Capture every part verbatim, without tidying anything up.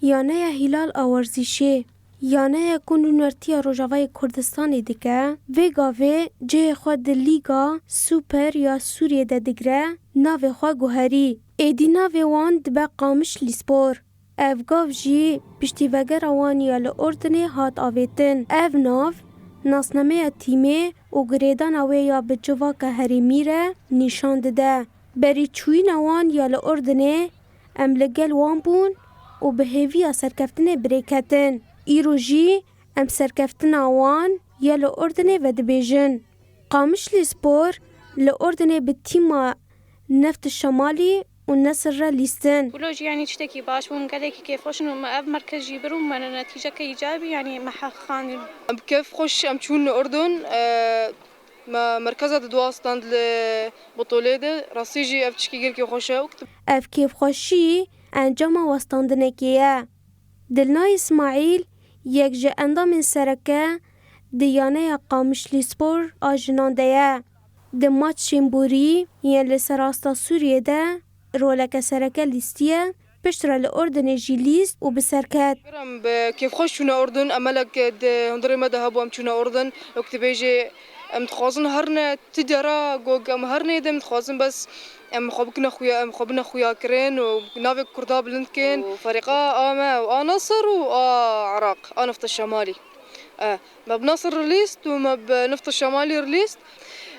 Yaneya Hîlal a werzîşê, yaneya ku nûnertiya Rojavayê Kurdistanê dike, vê gavê cihê xwe di Lîga Super ya Sûriyê de digire, navê xwe guherî. Êdî navê wan dibe Qamişlîspor. Ev gav jî piştî vegera wan ya li Urdinê hat avêtin. Ev nav nasnameya tîmê û girêdana wê ya bi civaka herêmî re nîşan dide. Berî çûyîna wan ya li Urdinê, em li gel wan bûn û bi hêviya serkeftinê bi rê ketin. Îro jî em serkeftina wan ya li Urdinê vedibêjin. Qamişlîspor li Urdinê bi tîma Neft Şemalî û Nesir re lîstin. Wilo jî, yanî, tiştekî baş bû, min gelekî kêfxweş in û me ev merkez jî bir û me netîceke îcabî, yanî, me heq xandin. Em bi kêfxweş em çûn li Urdun, e, me merkeza di dua stand li Botolê de, rastî jî ev tişkî gelkî xweş e. Ev kêfxweşî encama westandinekê ye. Dilna Îsmaîl yek ji endamên sereke di yaneya Qamişlîspor a jinan de ye. Di maçên borî yên li ser asta Sûriyê de roleke sereke lîstiye, piştre li Urdinê jî lîst û bi ser ket. Em bi kêfxweş çûne Urdun, emelek di hundirê me de hebû em çûne Urdun. Wek dibêjê, em dixwazin herine ti dera, gog em herine de em dixwazin bes em xwe bikine xuya, em xwe bine xuyakirin û navê Kurda bilind kin. Û ferîqa a me û a Nasir û a Iraq, a Nefta Şemalî. E, me bi Nasir re lîst û me bi Nefta Şemalî re lîst.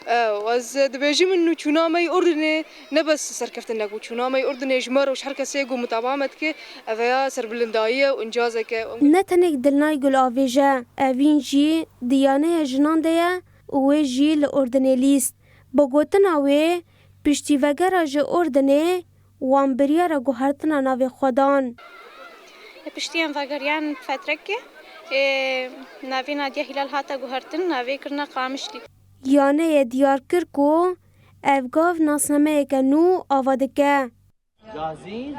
E, û ez dibêjim min nû çûna me yê Urdinê ne bes serkeftinek bû, çûna me yê Urdinê ji me re û ji her kesê ku mutabaa me dike, ev ya serbilindayî ye û încazek e. Ne tenek Dilnay Gulavêj e, evîn jî di yaneya jinan de ye û wê jî li Urdinê lîst. Bi gotina wê, piştî vegera ji Urdinê, wan biryara guhertina navê xwe dan. Piştî em vegeriyan fetrekê, ê, navê Nadiya Hîlal hate guhertin, navê kirine Qamişlî. Yaneye diyar kir ku ev gav nasnameyeke nû ava dike. Cahzîn?